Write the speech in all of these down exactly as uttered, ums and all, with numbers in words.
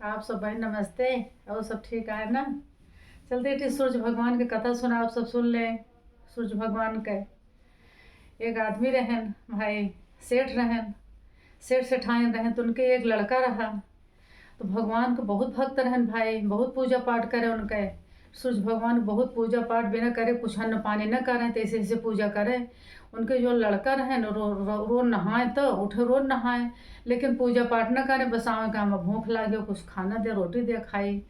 आप सब भाई नमस्ते, और सब ठीक है ना? चलते एक सूरज भगवान के कथा सुना, आप सब सुन ले। सूरज भगवान के एक आदमी रहन भाई, सेठ रहन, सेठ सेठाइन रहन, तो उनके एक लड़का रहा। तो भगवान के बहुत भक्त रहन भाई, बहुत पूजा पाठ करे उनके। सूरज भगवान बहुत पूजा पाठ बिना करे, कुछ अन्न पानी न करें, तो ऐसे ऐसे पूजा करें। उनके जो लड़का रहे न, रो-, रो-, रोज नहाए तो उठे, रोज नहाए, लेकिन पूजा पाठ न करें, बस आवे काम में भूख लागे, कुछ खाना दे, रोटी दे खाई।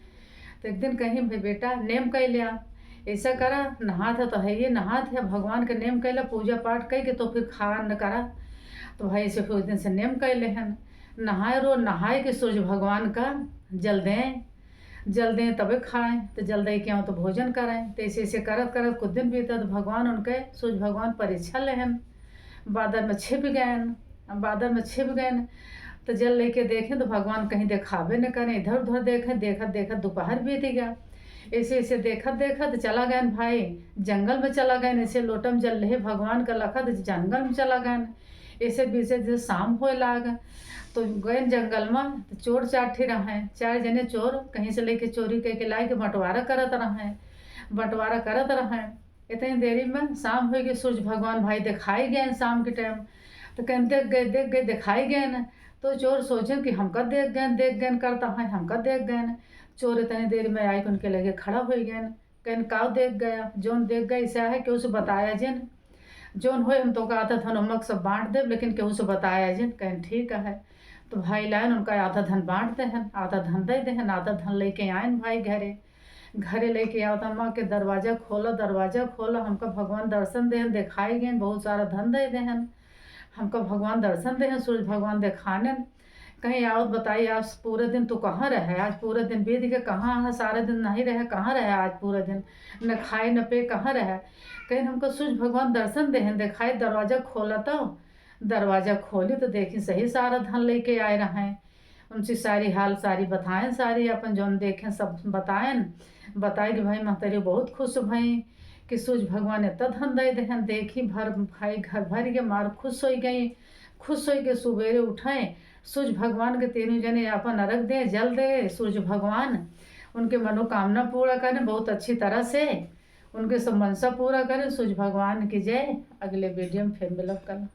तो एक दिन कहीं, "भाई बेटा, नेम कइ लिया, ऐसा करा, नहात है तो है ये, नहात है, भगवान के नेम कइ ला, पूजा पाठ कइ के तो फिर खा न करा।" तो भाई ऐसे फिर उस दिन से नेम कइ लेहन, नहाए, रोज नहाए के सूरज भगवान का जल दें, जल दें तबे खाएं, तो जल दे के आओ तो भोजन करें। तो ऐसे ऐसे करत करत कुछ दिन बीता, तो भगवान उनके, सूरज भगवान परीक्षा लेहन, बादर में छिप गएन। अब बादर में छिप गएन, तो जल लेके देखें तो भगवान कहीं देखाबे न करें, इधर उधर देखें, देखत देखत दोपहर बीत गया। ऐसे ऐसे देखत देखत चला गएन भाई, जंगल में चला गएन। ऐसे लोटम जल लेहे भगवान का लखत जंगल में चला गएन। ऐसे बीचे जैसे शाम होए लाग, तो गएन जंगल में, तो चोर चार ठे रहे, चार जने चोर कहीं से लेके चोरी कइ के लाए के बंटवारा करत रहे, बंटवारा करत रहे। इतनी देरी में शाम होइ गई, सूरज भगवान भाई देखाई गएन शाम के टाइम। तो कहें, "देख गए, देख गए, देखाई गएन।" तो चोर सोचेन कि हमका देख गएन, देख गएन करता है, हमका देख गएन। चोर इतनी देरी में आइके उनके लगे खड़ा होइ गएन। कहेन, "काउ देख गया?" "जौन देख गए, ऐसा है कि उसे बताया जिन, जौन होए हम तोका आधा धन उमक सब बाँट देब, लेकिन केहू से बताया जिन।" कहेन, "ठीक है।" तो भाई लाएन, उनका आधा धन बाँट देहन, आधा धन दे देहन, आधा धन लेके आएन भाई घरे। घरे लेके आवत, "अम्मा के दरवाजा खोला, दरवाजा खोला, हमका भगवान दर्शन देहन, देखाई गएन, बहुत सारा धन दे देहन, हमका भगवान दर्शन देहन, सूरज भगवान देखानेन।" कहेन, "आवत बताई, आज पूरा दिन तू कहाँ रहे? आज पूरा दिन बीत गया, कहाँ है? सारा दिन नहीं रहे, कहाँ रहे आज पूरा दिन? न खाए न पे, कहाँ रहे?" कहेन, "हमका सूरज भगवान दर्शन देहन, देखाई, दरवाजा खोला।" तो दरवाजा खोली तो देखी सही सारा धन लेके आए रहे। उनसे सारी हाल सारी बताएन, सारी अपन जौन देखें सब बताएन। बताए कि भाई महतारी बहुत खुश भई कि सूरज भगवान इतना धन दे देहन। देखी भर भाई घर भर के मार खुश होइ गई। खुश होइ के सुबेरे उठे, सूरज भगवान के तीनों जने अपन अर्घ दे, जल दे। सूरज भगवान उनके मनोकामना पूरा करें बहुत अच्छी तरह से, उनके सब मनसा पूरा करें। सूरज भगवान की जय। अगले वीडियो में फिर मिलब कल।